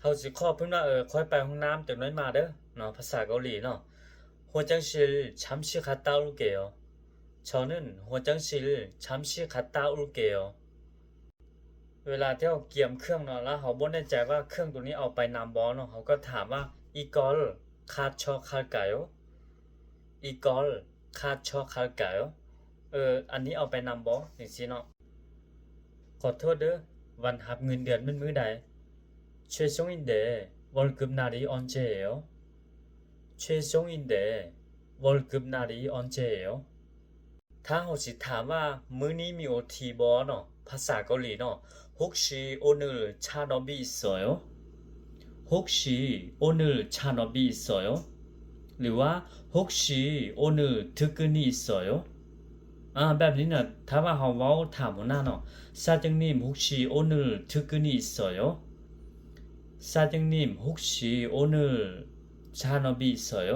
ເຮົາຊິຂໍເພິ່ນວ່າ ເອີ ຂ້ອຍໄປຫ້ອງນ້ຳຈັກໜ້ອຍມາເດີເນາະ ພາສາເກົາຫຼີເນາະ. 화장실 잠시 갔다 올게요. 저는 화장실 잠시 갔다 올게요. ເວລາທີ່ເຮົາກຽມເຄື່ອງເນາະ ແລ້ວເຮົາບໍ່ແນ່ໃຈວ່າເຄື່ອງໂຕນີ້ເອົາໄປນຳບໍ່ເນາະ ເຮົາກໍຖາມວ່າ 이걸 가져갈까요? 이걸 가져갈까요? ເອີ ອັນນີ້ເອົາໄປນຳບໍ່ ຈັ່ງຊີ້ເນາະ. ຂໍໂທດເດີ ວັນຮັບເງິນເດືອນແມ່ນມື້ໃດ? 최종인데 월급 날이 언제예요? 최종인데 월급 날이 언제예요? ຖ້າເຮົາຊິຖາມວ່າ ມື້ນີ້ມີໂອທີບໍ່ເນາະ ພາສາເກົາຫຼີເນາະ 혹시 오늘 잔업이 있어요? 혹시 오늘 잔업이 있어요? ຫຼືວ່າ 혹시 오늘 특근이 있어요? ອາ ແບບນີ້ນະ ຖ້າວ່າເຮົາເວົ້າຖາມຫົວໜ້າເນາະ 사장님 혹시 오늘 특근이 있어요? 사장님 혹시 오늘 잔업이 있어요?